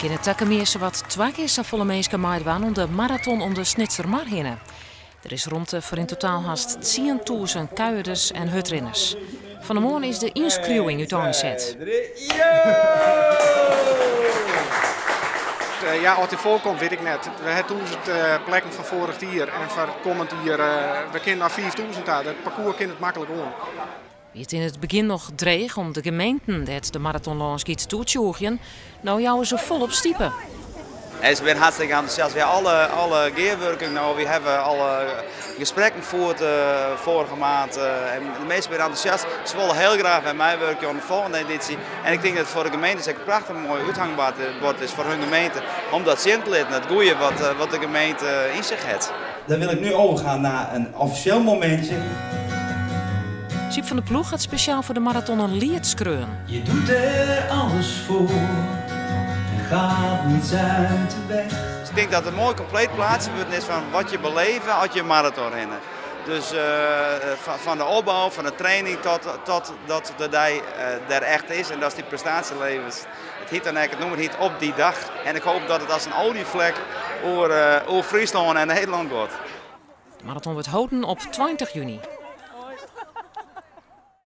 kinne takom jier sawat twa kear safolle minsken meidwaan oan de maraton om de Snitsermar hinne. Der is romte foar yn totaal hast 10.000 kuierders en hurdrinners. Fan 'e moarn is de ynskriuwing úteinset. Ja, oft dy folkomt wit ik net. We ha 1000 plekken fan foarich jier en foar kommend jier we kinne nei 5000 ta. Dat parkoers kin it maklik oan. Wie it yn it begjin noch dreech om de gemeenten dêr't de maraton lâns giet te oertsjûgjen, no jouwe se folop stipe. En se binne hartstikke entûsjast. We ha alle, alle gearwurking no, we hawwe alle gesprekken fierd foarige maand. En de minsken binne entûsjast. Se wolle hiel graach wer meiwurkje oan de folgjende edysje. En ik tink dat it foar de gemeente ek in prachtich moai úthangboerd is foar hun gemeente om dat sjen te litten, it goede wat, wat de gemeente yn sich hat. Dan wil ik nu overgaan naar een officieel momentje. Syb van der Ploeg hat spesjaal foar de maraton in liet skreaun. Je doet er alles voor en gaat niets uit de weg. Dus ik tink dat it in moai kompleet plaatsje wurden is fan wat je beleve as je in maraton rinne. Dus fan de opbou, fan de training tot, tot dat de dei der echt is en dat dy prestaasje leverest. It hjit dan ek, it nûmer hjit Op die dag. En ik hoop dat it as in olievlek oer, oer Fryslân en Nederlân giet. De maraton wurdt holden op 20 juny.